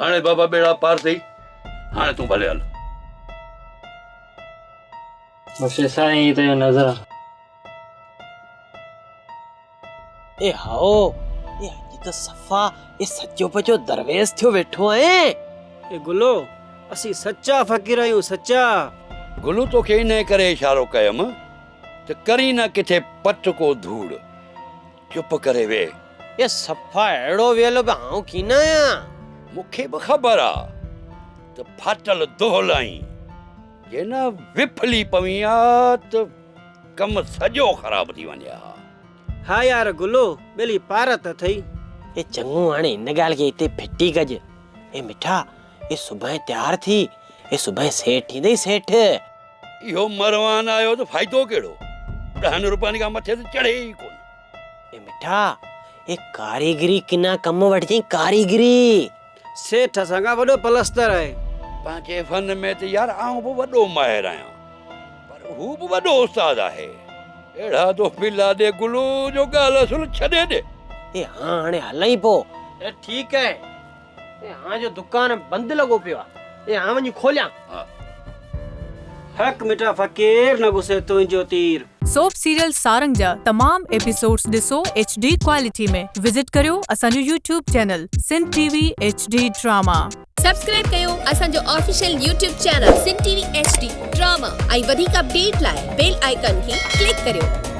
هاڻي بابا ٻيڙا پار ٿئي، هاڻي تون ڀلي هل. بخشي سائين هي تنهنجو نظر. اي هائو، اي اڄ ته صفا اي سچو پچو درويش ٿيو ويٺو آهين. اي گلو، اسين سچا فقير آهيون، سچا. گلو توکي انهيء ڪري اشارو ڪيم ته ڪرين نه ڪٿي پٽ ڪو ڌوڙ. چپ ڪري ويهه. اي صفا اهڙو ويل به آئون ڪين آهيان. مون کي به خبر آ ته ڦاٽل دهل آهين. جي نه وڦلي پوين ها ته ڪم سڄو خراب ٿي وڃي ها. ها يار گلو، ٻيلي پارت اٿئي. اي چڱو هاڻي ان ڳالهه کي هتي ڦٽي ڪج. اي مٺا، اي سڀاڻي تيار ٿي، اي سڀاڻي سيٺ ايندئي سيٺ. اهو مروان آيو ته فائدو ڪهڙو؟ ڏهن روپين کان مٿي ته چڙهي ئي ڪونه. اي مٺا، اي ڪاريگري ڪنا ڪم وٺجئين ڪاريگري. سيٺ اسان کان وڏو پلستر آهي. پنهنجي فن ۾ ته يار آئون به وڏو ماهر آهيان، پر هو به وڏو استاد آهي. اهڙا ٿو پلا ڏي گلو جو ڳالهه اصل ڇڏي ڏي. اي ها هاڻي هلئين پو. اي ٺيڪ آهي. اي هان جو دڪان بند لڳو پيو آ. اي هان وڃي کوليان. ها. حق مٺا فقير نه گسي تنهنجو تير. سوپ سيريل سارنگ جا تمام ايپيسوڊس ڏسو ايڇ ڊي ڪوالٽي ۾ وزٽ ڪريو اسان جو YouTube channel Sindh T V H D drama. Subscribe ڪيو اسان جو official YouTube channel Sindh T V H D drama ۽ وڌيڪ اپڊيٽ لاء بيل آئيڪان کي ڪلڪ ڪريو.